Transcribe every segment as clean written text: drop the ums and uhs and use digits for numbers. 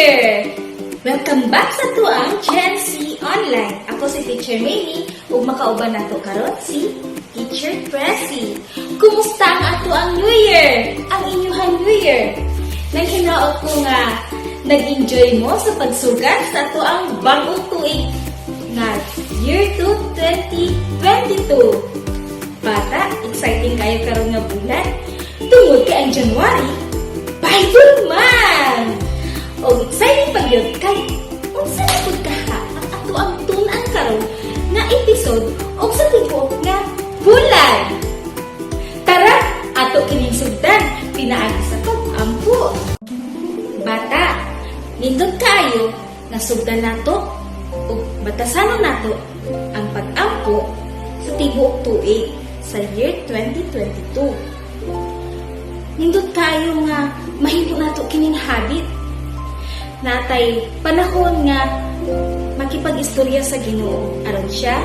Year! Welcome back sa atuang Gen C Online. Ako si Teacher Mamie ug makauban nato karon si Teacher Pressy. Kumusta ang atuang New Year? Ang inyuhang New Year? Nang hinaot ko nga nag-enjoy mo sa pagsugat sa atuang bagong tuig nga year 2 2022. Bata, exciting kayo karon nga bulan. Tungod kay ang January, Bible Month! O exciting pa gyud kay unsa na pud kaha ang atoang tun-an karon nga episode og sa tibuok nga bulan. Tara, ato kining sugdan pinaagi sa pag-ampo. Bata, nindot kaayo nga sugdan nato ug batasanon nato ang pag-ampo sa tibuok tuig sa year 2022. Nindot kaayo nga mahimo nato kining habit. Natay panahon nga makipag-istorya sa Ginoo aron siya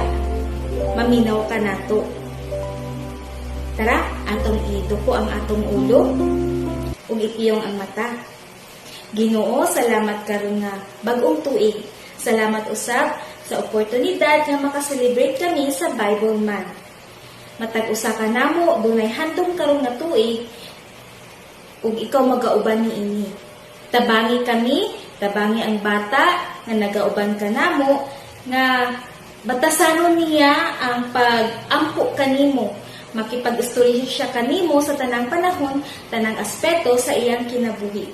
maminaw ka nato. Tara, atong iduko ang atong ulo ug ipiyong ang mata. Ginoo, salamat karon nga bag-ong tuig. Salamat usab sa oportunidad nga makaselebrate kami sa Bible Month. Matag usa ka namo dunay handom karon nga tuig ug ikaw magauban niini. Tabangi kami, tabangi ang bata nga nagauban ka namo nga batasanon niya ang pag-ampo kanimo. Makipag-istorya siya kanimo sa tanang panahon, tanang aspeto sa iyang kinabuhi.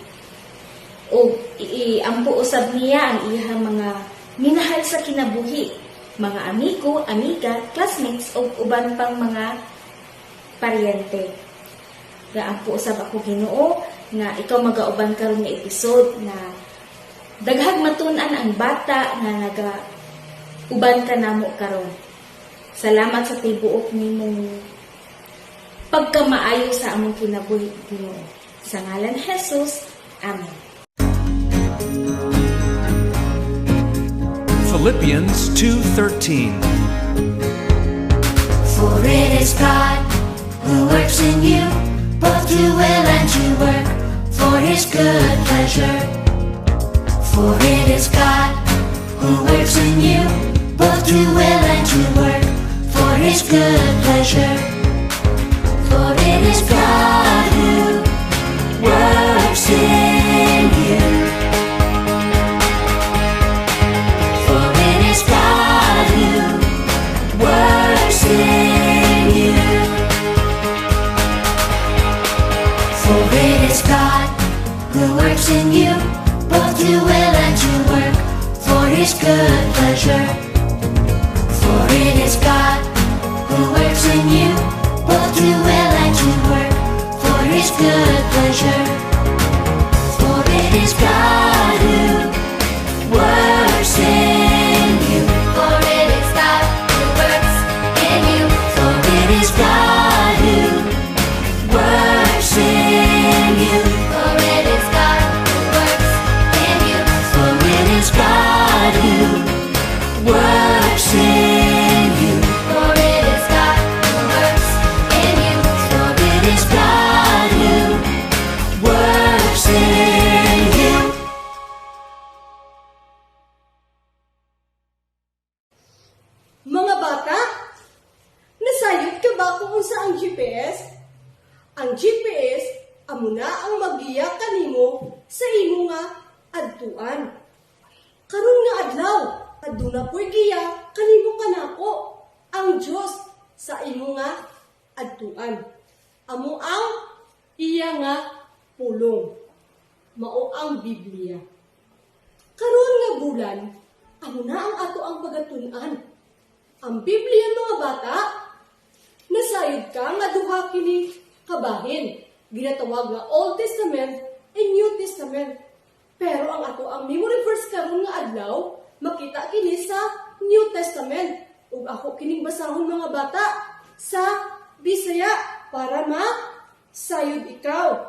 O iampo usab niya ang iyang mga minahal sa kinabuhi, mga amigo, amiga, classmates ug uban pang mga paryente. Gaampo usab ako, Ginoo, nga ikaw magauban karon nga episode nga daghag matun-an ang bata nga naga uban ka namo karon. Salamat sa tibuok nimong pagkamaayo sa among kinabuhi, Ginoo. Sa ngalan ni Jesus. Amen. Philippians 2:13. For it is God who works in you, both to will and to work for his good pleasure. For it is God who works in you, both to will and to work for his good pleasure. For it is God who works in you. For it is God who works in you. For it is God who works in you, both to will and to work for his good pleasure. For it is God who works in you, both to will and to work for his good pleasure. For it is God who works in you. For it is God who works in you. For it is God who works in you. For it is God who works in you. For it is God who works in you. For it is God who works in you. For it is God who works in you. Mga bata, nasayod ka ba kung unsa ang GPS? Ang GPS amo na ang magiya kanimo sa imo nga adtuan. Karon nga adlaw, aduna po'y giya kanimo kanako ang Dios sa imo nga adtuan. Amo ang iya nga pulong. Mao ang Biblia. Karon nga bulan, amo na ang ato ang pagatun-an. Ang Biblia, mga bata. Nasayod ka nga duha kini kabahin. Ginatawag nga Old Testament and New Testament. Pero ang ato ang memory verse karon nga adlaw, makita kini sa New Testament. Ug ako kining basahon, mga bata, sa Bisaya para ma sayod ikaw.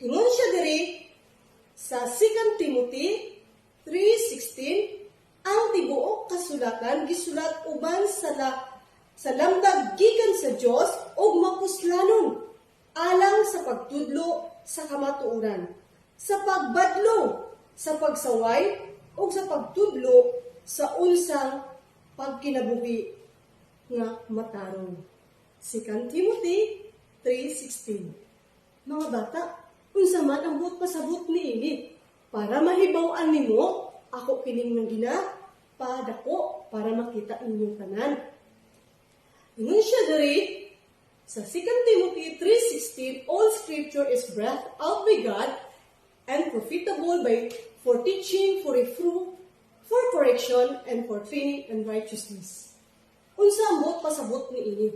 Ingon siya diri sa 2 Timothy 3:16, "Ang tibuok kasulatan gisulat uban sa lamdag gikan sa Dios ug mapuslanon alang sa pagtudlo sa kamatuoran, sa pagbadlong sa pagsaway ug sa pagtudlo sa unsang pagkinabuhi nga matarong. 2 Timothy 3:16. Mga bata, unsa man ang buot pasabot niini? Para mahibaw-an nimo, ako kining nang gina padako para makita inyong tanan. Ingon siya diri sa 2 Timothy 3:16, "All scripture is breathed out by God and profitable by for teaching, for reproof, for correction, and for training in righteousness." Unsa ang buot pasabot niini?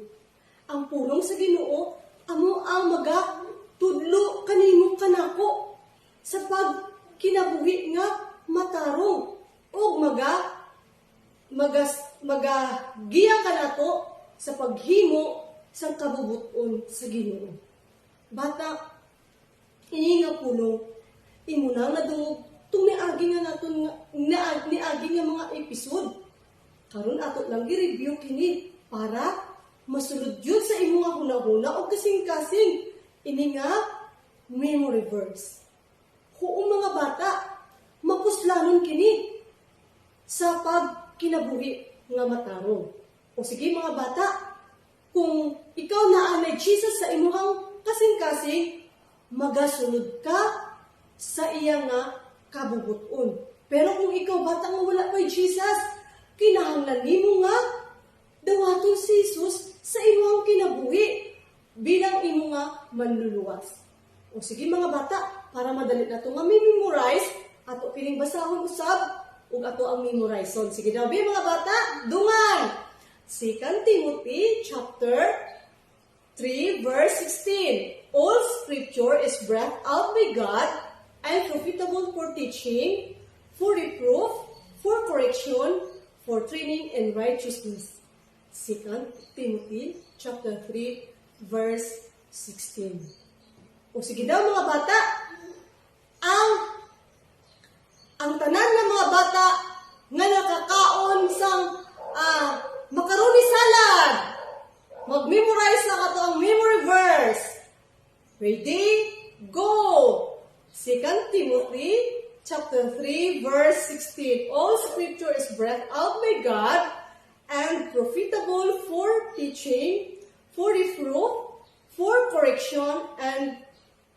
Ang pulong sa Ginoo amo ang maga tudlo kanimo kanako sa pagkinabuhi nga matarong ug magagiya kanato sa paghimo sang kabubuton sa Ginoo. Bata, ini nga pulong imo na nga dungog tung niagi nga naton nga niagi nga mga episode. Karon ato lang gi-review kini para masulod yun sa imo nga hunahuna o kasing-kasing ini nga memory verse. Huo, mga bata, mapuslanon kini sa pagkinabuhi nga matarong. O sige, mga bata, kung ikaw naa na Jesus sa imuhang kasing-kasing, magasunod ka sa iya nga kabubuton. Pero kung ikaw, bata, nga wala pa'y Jesus, kinahanglan nimo nga dawaton si Jesus sa imong kinabuhi bilang imo nga manluluwas. O sige, mga bata, para madali na to nga memorize, ato kining basahon usab ug ato ang memorizon. Sige daw be, mga bata, dungan. 2 Timothy chapter 3 verse 16. "All scripture is breathed out by God and profitable for teaching, for reproof, for correction, for training in righteousness." 2 Timothy chapter 3 verse 16. O sige daw, mga bata, ang tanan ng mga bata nga nakakaon sang macaroni salad, mag-memorize na kato ang memory verse. Ready? Go! 2 Timothy chapter 3 verse 16. "All scripture is breathed out by God and profitable for teaching, for reproof, for correction, and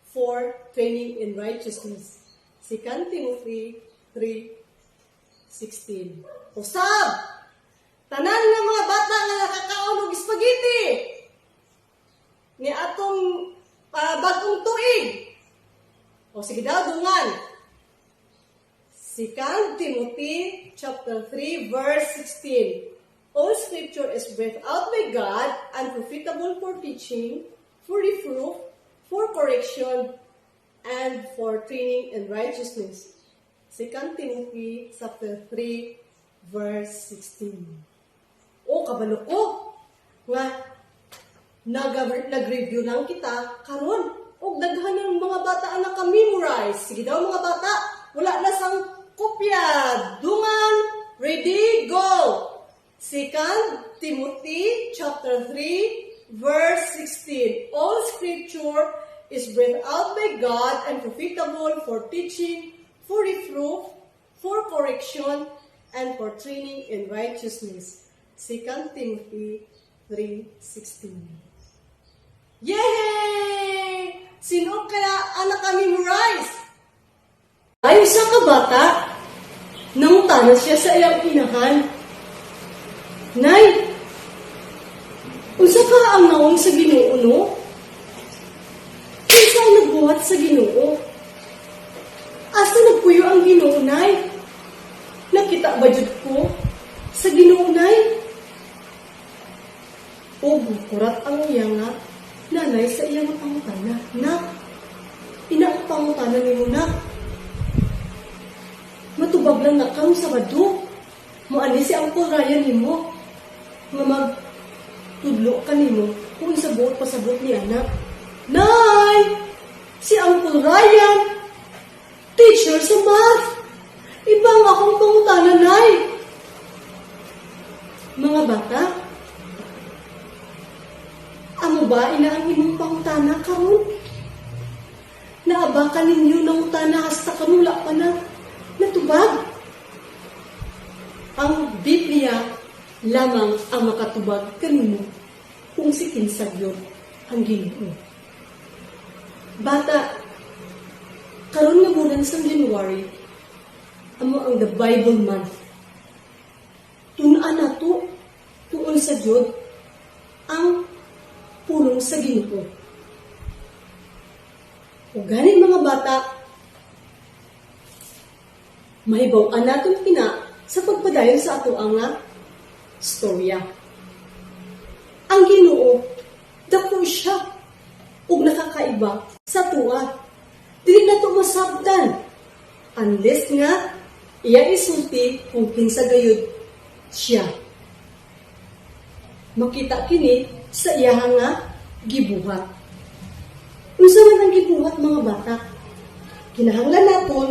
for training in righteousness." 2 Timothy 3:16. Usab! Tanan nga mga bata nga nakakaon og spaghetti ni atong bagong tuig. O sige daw, dungan. 2 Timothy chapter 3 verse 16. "All scripture is breathed out by God and profitable for teaching, for reproof, for correction, and for training in righteousness." 2 Timothy chapter 3 verse 16. O kabalo ko nga nag-review lang kita karon og daghan ng mga bata ang naka-memorize. Sige daw, mga bata, wala na sang kopya. Dungan, ready, go! 2 Timothy chapter 3 verse 16. "All scripture is breathed out by God and profitable for teaching, for reproof, for correction, and for training in righteousness." 2 Timothy 3:16. Yay! Sino kaya ang naka-memorize? Ay, isa ka bata, nangutana siya sa iyang inahan. "Nay, unsa ka ang naong sa Ginoo, no? Kinsa ang nagbuhat sa Ginoo? Asa nagpuyo ang Ginoo, Nay? Nakita ba jud ko sa Ginoo, Nay?" O kurat ang iya nga nanay sa iya nga pangutana. "Nak, ina ang pangutana nimo, nak. Matubag lang na kang Sabado. Moani si Uncle Ryan nimo nga magtudlo kanimo kung sa buot pasabot ni anak." "Nay! Si Uncle Ryan, teacher sa math. Iba ang akong pangutana, Nay." Mga bata, amo ba ina ang imong pangutana karon? Naa ba ka ninyo nangutana hasta karon wala pa na? Natubag. Ang Biblia lamang ang makatubag kanimo kung si kinsa gyud ang Ginoo. Bata, karon nga bulan sa January, amo ang the Bible Month. Tun-an nato kung unsa gyud ang pulong sa Ginoo. O gani, mga bata, mahibaw-an naton kina sa pagpadayon sa ato ang nga storya. Ang Ginoo, dako siya ug nakakaiba sa atoa. Dili nato masabtan unless nga iya isulti kung kinsa gayud siya. Makita kini sa iya nga gibuhat. Unsa man ang gibuhat, mga bata? Kinahanglan naton,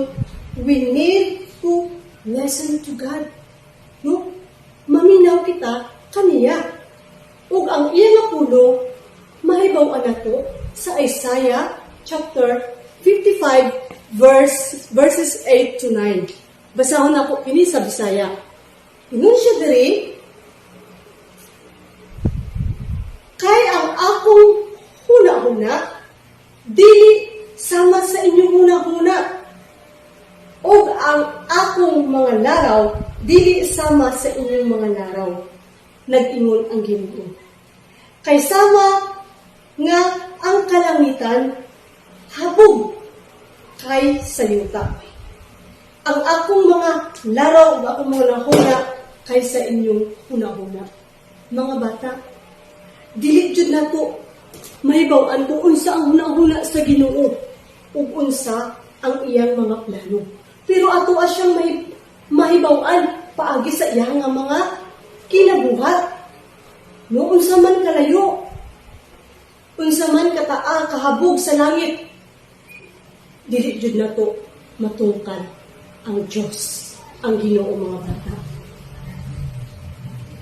we need to listen to God. No? Maminaw kita kaniya. Ug ang iya nga pulong mahibaw-an nato sa Isaiah chapter 55 verses 8 to 9. Basahon nako kini sa Bisaya. Ingon siya diri, "Kay ang akong huna-huna dili sama sa inyong huna-huna ug ang akong mga laraw dili sama sa inyong mga laraw, nag-ingon ang Ginoo. Kay sama nga ang kalangitan habog kay sa yuta, ang akong mga laraw ug akong mga huna kay sa inyong huna-huna." Mga bata, dili jud nato mahibaw-an kung unsa ang huna-huna sa Ginoo ug unsa ang iyang mga plano. Pero ato siyang mahibaw-an paagi sa iyang nga mga kinabuhat. No, unsa man kalayo, unsa man kataa kahabog sa langit, dili jud nato matungkal ang Dios, ang Ginoo, mga bata.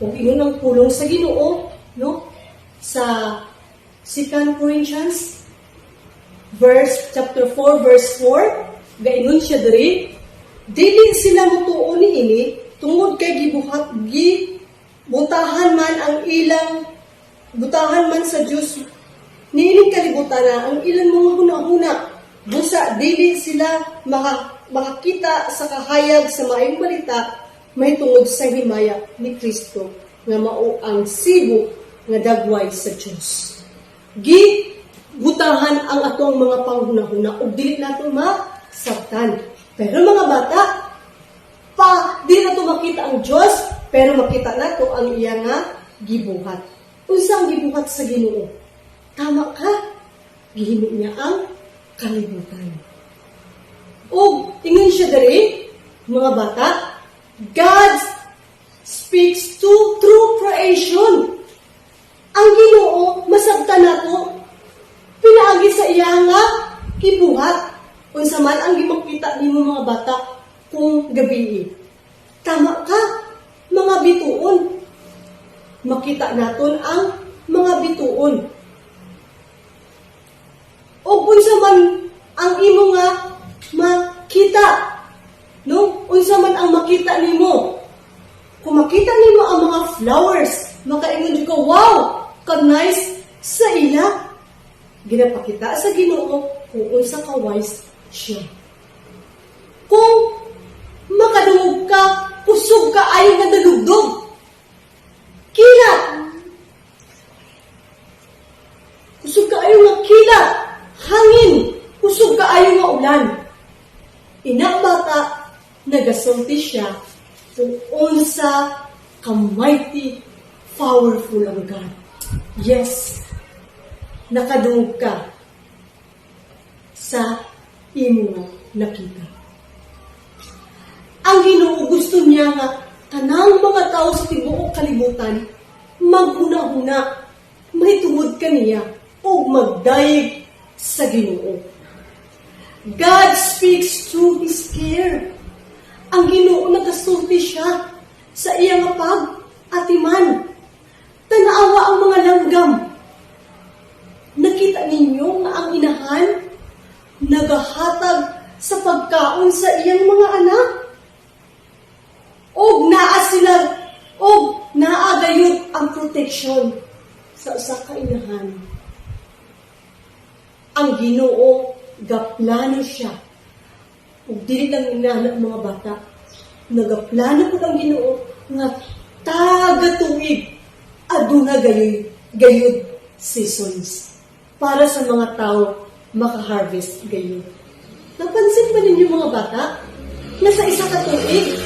Ug ingon ang pulong sa Ginoo, no? Sa 2 Corinthians verse chapter 4 verse 4, gaingon siya diri, "Dili sila motuo niini tungod kay gibuhat gi butahan man ang ilang butahan man sa Dios niining kalibutan na ang ilang mga hunahuna, busa dili sila makakita sa kahayag sa maayong balita mahitungod sa himaya ni Kristo nga mao ang sibo nga dagway sa Dios." Gi butahan ang atong mga panghunahuna ug dili nato masabtan. Pero mga bata, pa dili nato makita ang Dios, pero makita nato ang iya nga gibuhat. Unsa ang gibuhat sa Ginoo? Tama ka. Gihimo niya ang kalibutan. Ug ingon siya diri, mga bata, God speaks to through creation. Ang Ginoo masabtan nato pinaagi sa iya nga gibuhat. Unsa man ang gimakita nimo, mga bata, kung gabii? Tama ka, mga bituon. Makita naton ang mga bituon. O unsa man ang imo nga makita? No? Unsa man ang makita nimo? Kung makita nimo ang mga flowers, makaingon jud ka, "Wow, ka-nice sa ila." Ginapakita sa Ginoo kung unsa ka wise siya. Kung makadungog ka, kusog kaayo nga dalugdog. Kilat! Kusog kaayo nga kilat, hangin, kusog kaayo nga ulan. Ina, bata, nagasulti siya kung unsa ka mighty, powerful ang God. Yes, nakadungog ka sa imo nga nakita. Ang Ginoo, gusto niya nga tanang mga tao sa tibuok kalibutan maghuna-huna mahitungod kaniya ug magdayeg sa Ginoo. God speaks through His care. Ang Ginoo, nagasulti siya sa iyang pag-atiman. Tanawa ang mga langgam. Nakita ninyo nga ang inahan nagahatag sa pagkaon sa iyang mga anak. direksyon sa usa ka inahan. Ang Ginoo gaplano siya. Ug dili lang inana, mga bata. Nagaplano pud ang Ginoo nga taga tuig aduna gayoy gayud seasons para sa mga tao maka-harvest gayud. Napansin ba ninyo, mga bata, na sa isa ka tuig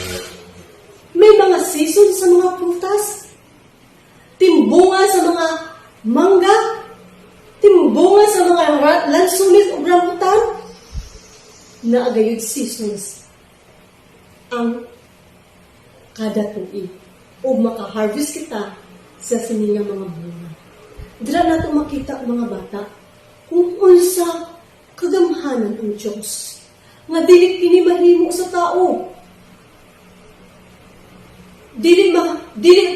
may mga season sa mga prutas? Timbunga sa mga mangga, timbunga sa mga lansunis o rambutan, naa gayud seasons ang kada tuig o maka-harvest kita sa sini nga mga bunga. Dira nato makita, mga bata, kung unsa kagamhanan ang Diyos nga dili kini mahimo sa tao. Dili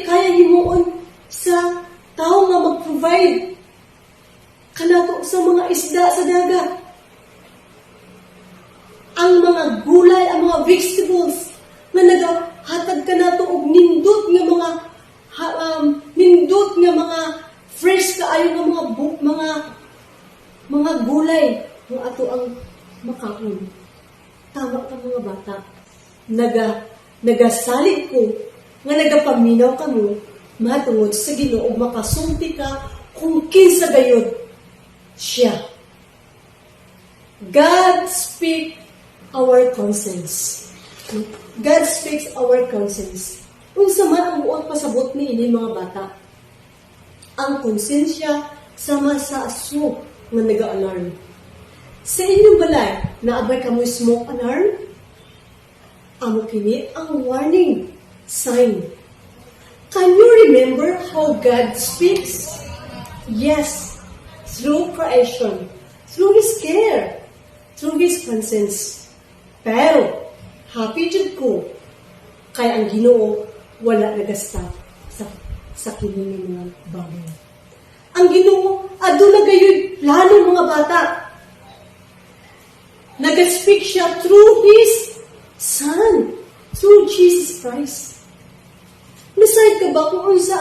kaya himuon sa tao nga mag-provide kanato sa mga isda sa dagat. Ang mga gulay, ang mga vegetables nga nagahatag kanato og nindot nga mga fresh kaayo nga mga gulay nga ato ang makaon. Tama ka, mga bata. Nagasalig ko nga nagapaminaw kamo mahitungod sa Ginoo ug makasulti ka kung kinsa gayud siya. God speak our conscience. God speaks our conscience. Unsa man ang buot pasabot ni ini, mga bata? Ang konsensya sama sa aso nga naga-alarm. Sa inyong balay, naa bay kamoy smoke alarm? Amo kini ang warning sign. Can you remember how God speaks? Yes, through creation, through His care, through His presence. Pero, happy jud ko kay ang Ginoo wala nagastop sa kini nga mga bagay. Ang Ginoo aduna gayoy plano, mga bata. Naga-speak siya through His Son, through Jesus Christ. Nasayod ka ba kung unsa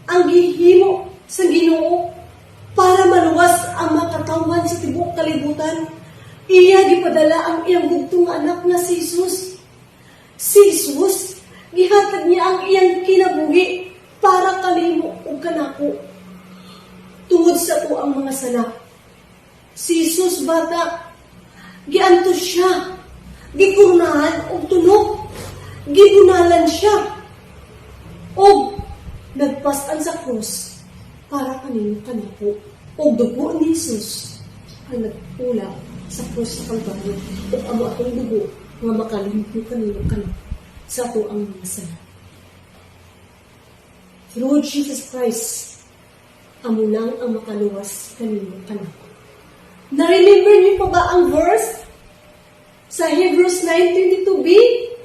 ang gihimo sa Ginoo para maluwas ang mga katawhan sa tibuok kalibutan? Iya gipadala ang iyang bugtong nga anak nga si Jesus. Si Jesus, gihatag niya ang iyang kinabuhi para kanimo ug kanako. Tungod sa atoang mga sala. Si Jesus, bata, giantos siya, gikurunahan og tunok, gibunalan siya, og nagpas-an sa krus para kanimo kanako. Og dugo ni Jesus ang nagpula sa krus sa Kalbaryo ug amo atong dugo nga makalimpyo kanimo kanako sa atoang mga sala. Through Jesus Christ, amo lang ang makaluwas kanimo kanako. Na-remember niyo pa ba ang verse sa Hebrews 9:22b?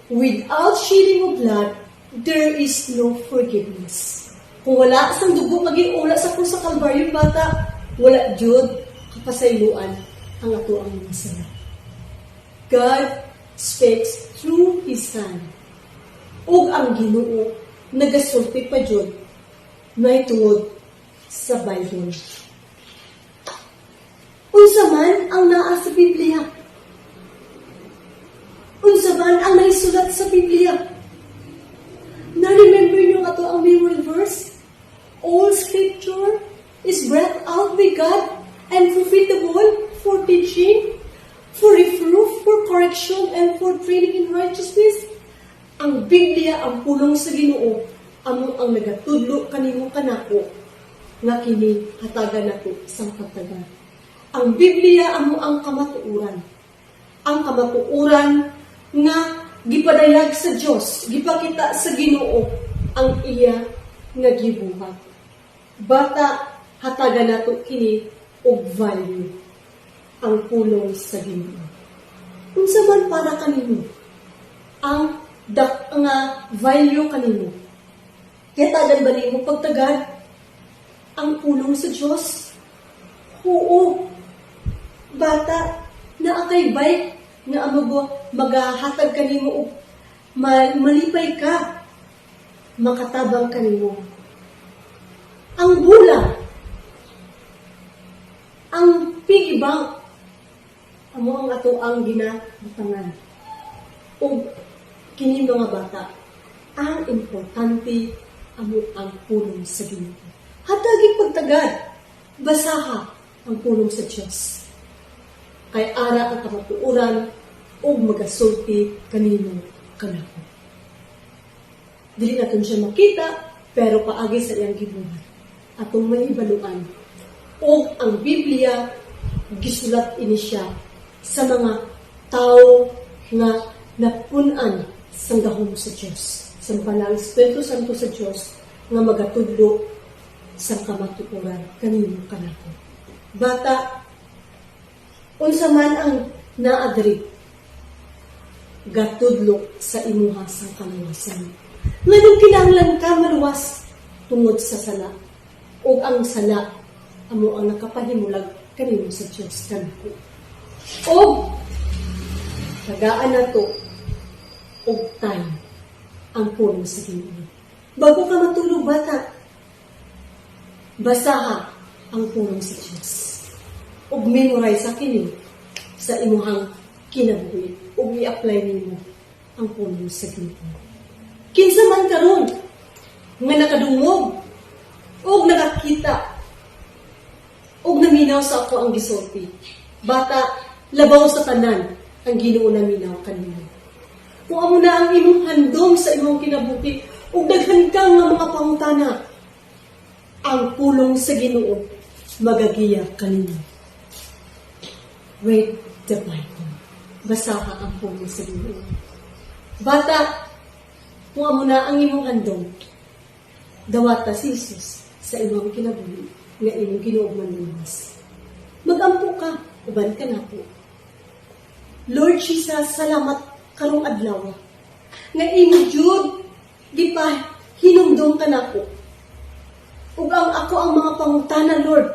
"Without shedding of blood, there is no forgiveness." Kung wala sang dugo nga giula sa krus sa Kalbaryo, bata, wala jud kapasayloan ang atoang mga sala. God speaks through His Son. Ug ang Ginoo nagasulti pa jud mahitungod sa Bible. Unsa man ang naa sa Biblia? Unsa man ang naisulat sa Biblia? Na-remember niyo nga atoang memory verse? "All scripture is breathed out by God and profitable for teaching, for reproof, for correction, and for training in righteousness." Ang Biblia, ang pulong sa Ginoo, amo ang nagatudlo kanimo kanako nga kini hatagan nato sang pagtagal. Ang Biblia amo ang kamatuoran. Ang kamatuoran nga gipadayag sa Dios, gipakita sa Ginoo ang iya nga gibuhat. Bata, hatagan nato kini og value ang pulong sa Ginoo. Unsa man para kanimo ang dak nga value kanimo? Hatagan ba nimo pagtagad ang pulong sa Dios? Oo. Bata, naa kay bike nga amo magahatag kanimo og malipay ka, makatabang kanimo. Ang bula, ang piggy bank, amo ang ato ang ginabutangan. Ug kini, mga bata, ang importante amo ang pulong sa Ginoo. Hatagi pagtagad, basaha ang pulong sa Dios. Kay ara ang kamatuoran ug magasulti kanimo kanako. Dili naton siya makita, pero paagi sa iyang gibuhat atong mahibaluan. Ug ang Biblia, gisulat ini siya sa mga tao nga napun-an sang gahom sa Dios, sa Banal Espiritu Santo sa Dios nga magatudlo sa kamatuoran kanimo kanako. Bata, unsa man ang naa diri, gatudlo sa imuha sang kaluwasan. Nganong kinahanglan ka maluwas? Tungod sa sala. Ug ang sala amo ang nakapahimulag kanimo sa Dios kanako. Og tagaan nato og time ang pulong sa Ginoo. Bago ka matulog, bata, basaha ang pulong sa Dios. Ug memorize sa kini sa imuhang kinabuhi ug i-apply nimo ang pulong sa Ginoo. Kinsa man karon nga nakadungog ug nakakita ug naminaw sa ako ang gisulti. Bata, labaw sa tanan ang Ginoo naminaw kanimo. Kung amo na ang imong handom sa imong kinabuhi ug daghan kang nga mga pangutana, ang pulong sa Ginoo magagiya kanimo. Read the Bible. Basaha ang pulong sa Ginoo. Bata, kung amo na ang imong handom, dawata si Jesus sa imong kinabuhi nga imong Ginoo manluwas. Magampo ka, uban ka nako. Lord Jesus, salamat karong adlaw nga imo jud gipa hinumdom ka nako. Ug ang ako ang mga pangutana, Lord,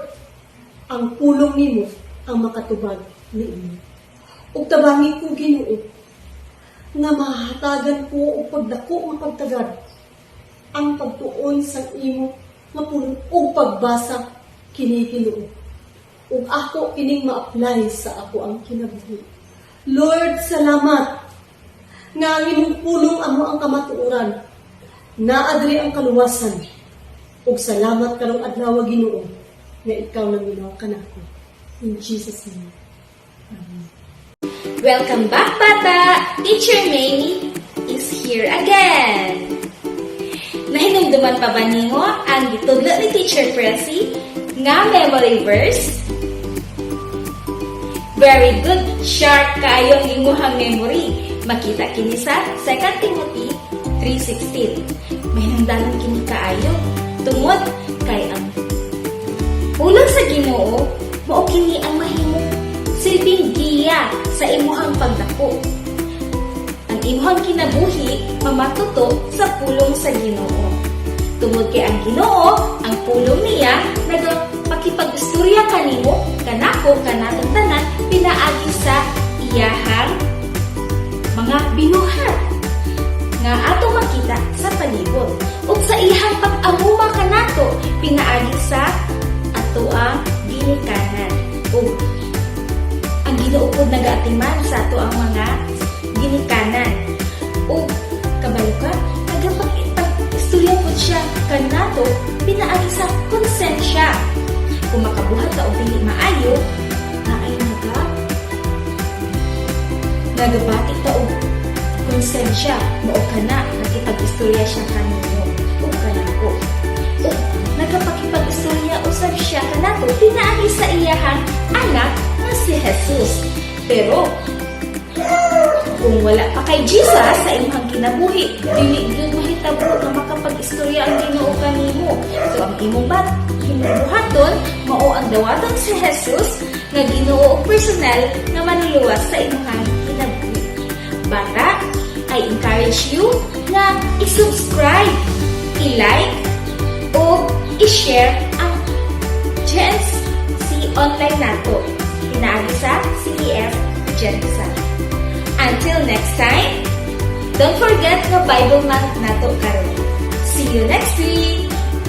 ang pulong nimo ang makatubag niini. Ug tabangi ko, Ginoo, nga mahatagan ko og pagdako nga pagtagad ang pagtuon sa imo nga pulong ug pagbasa kini, Ginoo. Ug ako kining ma-apply sa ako ang kinabuhi. Lord, salamat nga ang imong pulong amo ang kamatuoran. Naa diri ang kaluwasan. Ug salamat karong adlaw, Ginoo, nga ikaw naminaw kanako. In Jesus' name. Amen. Welcome back, bata! Teacher Mamie is here again! Nahinumduman pa ba nimo ang gitudlo ni Teacher Pressy nga memory verse? Very good! Sharp kaayo ang imuhang memory. Makita kini sa 2 Timothy 3:16. Mahinungdanon kini kaayo tungod kay ang pulong sa Ginoo mao kini ang mahimong silbing giya sa imuhang pagdako. Ang imuhang kinabuhi mamatuto sa pulong sa Ginoo. Tungod kay ang Ginoo, ang pulong niya nagapakipag-istorya kanimo, kanako, kanatong tanan, pinaagi sa iyahang mga binuhat nga ato makita sa palibot ug sa iyahang pag-amuma kanato pinaagi sa ato ang ginikanan. Ug ang Ginoo pod nagaatiman sa ato ang mga ginikanan. Ug kabalo ka, nagapag-istorya pod siya kanato pinaagi sa konsensya. Kung makabuhat ka og dili maayo, naay nagabati ta og konsensya, mao kana nakipag-istorya siya kanimo ug kanako. Ug nagapakipag-istorya usab siya kanato pinaagi sa iyahang anak nga si Jesus. Pero kung wala pa kay Jesus sa imong kinabuhi, dili gyud mahitabo nga makapag-istorya ang Ginoo kanimo. So ang imong bat buhaton mao ang dawaton si Jesus nga Ginoo ug personal nga manluluwas sa imong kinabuhi. Bata, I encourage you nga i-subscribe, i-like, o i-share ang Gen C Online nato. Pinaagi sa CEF GenSan. Until next time, don't forget nga Bible Month nato karon. See you next week!